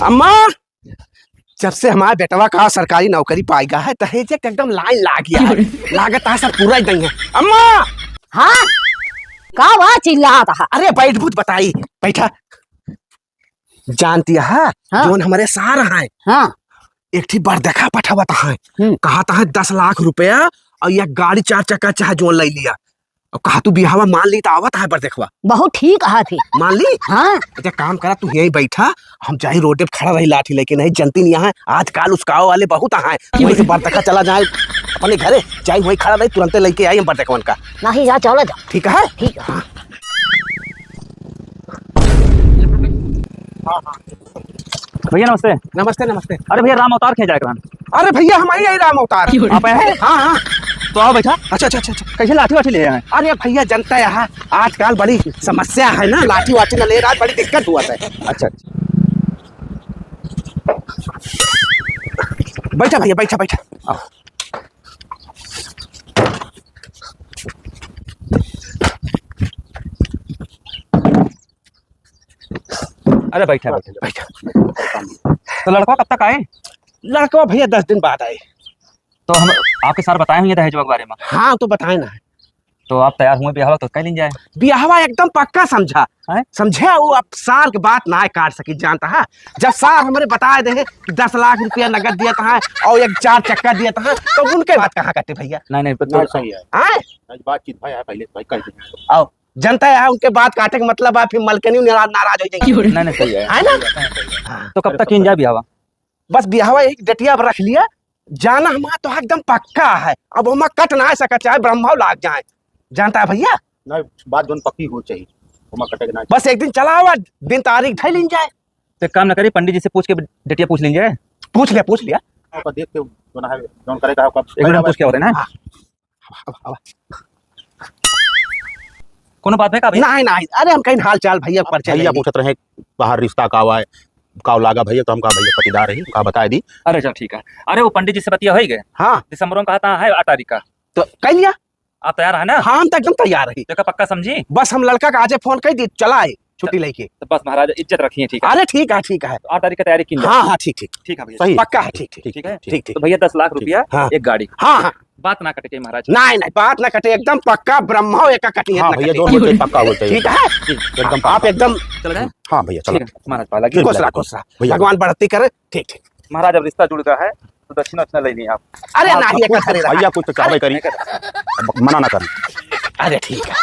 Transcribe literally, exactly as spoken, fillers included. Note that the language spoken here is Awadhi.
अम्मा, जब से हमार बेटवा का सरकारी नौकरी पाइगा है, दहेज के एकदम लाइन लाग गया है। लागत है सब पूरा ही दई है। अम्मा! हाँ? का बा चिल्लात है? अरे बैठ बूत बताई, बैठा। जानती है, हाँ। जौन हमरे सार हैं, हाँ। एक ठी बरदखा पठावत हैं। हम्म। कहत हैं दस लाख रुपया और एक गाड़ी चार चक्का चाहे जौन लइ लिया। अब कहा तू बियाहवा मान ली त आवत है बरदखवा। बहुत ठीक कहा थी। मान ली? हाँ। अच्छा काम करा, तू यहीं बैठा, हम जाई रोडे पे खड़ा रही लाठी लेके, नहीं जनती नहीं है, आजकल उसकाव वाले बहुत हैं। वहीं से बरदखा चला जाए अपने घरे, जाई वहीं खड़ा रही, तुरंते लेके आई हम बरदखवन का। नहीं जा, चलो जा। ठीक है? ठीक है। भैया नमस्ते। नमस्ते, नमस्ते। अरे भैया, राम अवतार कहीं जाए रहन? अरे भैया, हम आई, आई राम अवतार। आप आए हैं? हाँ, हाँ। तो आओ बैठा। अच्छा, अच्छा, अच्छा, अच्छा। कैसे लाठी वाठी ले आए हैं? अरे भैया, जनता है, आजकल बड़ी समस्या है ना, लाठी वाठी ना ले रहा है, बड़ी दिक्कत हुआ है। अच्छा, अच्छा। बैठा भैया, बैठा, बैठा। आओ। अरे बैठा, बैठा। बैठा। तो लड़का कब तक आए? लड़का भैया दस दिन बाद आए। तो हम, आपके सार बताए हुए दहेजवा के बारे में? हाँ, तो बताए ना। तो आप तैयार हुए, बियाहवा तो कर लीन जाए। बियाहवा एकदम पक्का समझा। हैं? समझे, वो आप सार के बात ना काट सकी, जानता है? जब सार हमरे बताए दे कि दस लाख रुपया नगद दिया था और एक चार चक्का दिया था, तो उनके बात कहाँ काटे भैया? नहीं, नहीं, तो नहीं, सही है। हैं? आज बातचीत भाई है, पहले भाई कर दे। आओ, जनता है, उनके बात काटे के मतलब है, फिर मलकनी नाराज, नाराज हो जाएंगे। नहीं, नहीं, सही है। है ना? हाँ। तो कब तक कीन जाए बियाहवा? बस बियाहवा एक डेटिया पर रख लिया, जाना हमारा तो एकदम पक्का है, अब हमारा कट ना सका, चाहे ब्रह्मा लाग जाए, जानता है भैया? नहीं, बात जोन पक्की हो चाहिए, हमारा कटे के ना। बस एक दिन चला हुआ, दिन तारीख धै लीन जाए। तो एक काम ना करी, पंडित जी से पूछ के डेटिया पूछ लीन जाए। पूछ लिया, पूछ लिया। आपका देख के जोन है, जोन करे का आपका एक मिनट पूछ के होते ना। हाँ। आवा, आवा। कोनो बात है का भैया? नहीं, नहीं, अरे हम कहीं हाल चाल भैया पर चले भैया गए। पूछत रहे, बाहर रिश्ता का हुआ है, का लागा भैया, तो हम कहा भैया पटीदार है, का बताए दी। अरे चल ठीक है। अरे वो पंडित जी से बतिया होई गए? हाँ। दिसंबर में कहा था है आठ तारीख का। तो कह लिया। आप तैयार है ना? हाँ, हम तो एकदम तैयार है। तो का पक्का समझी? बस हम लड़का का आजे फोन कर दी, चला आए छुट्टी लेके। तो बस महाराज इज्जत रखिए, ठीक है? अरे ठीक है, ठीक है। तो आठ तारीख का तैयारी की जाए। हाँ, हाँ, ठीक, ठीक। ठीक है भैया। सही। पक्का है, ठीक, ठीक। ठीक है? ठीक, ठीक। तो भैया दस लाख रुपया, हाँ। एक गाड़ी। हाँ, हाँ। बात ना कटे के महाराज। नहीं, नहीं, बात ना कटे, एकदम पक्का ब्रह्मा एका कटिया हाँ ना भैया, कटे। जोन होते पक्का होते। ठीक है? एकदम पक्का। आप एकदम चल रहे हैं? हाँ भैया, चलो। ठीक है, महाराज, पाला की खुश रहा, खुश रहा। भैया। भगवान बढ़ती करे। ठीक, ठीक। महाराज, अब रिश्ता जुड़ गया है, तो दक्षिणा उक्षिणा ले ली आप। अरे हाँ, नहीं, ये कुछ कथरी रहा। भैया, कुछ तो चाहबे अरे, करी। नहीं कर। अब मना ना कर। अरे ठीक है।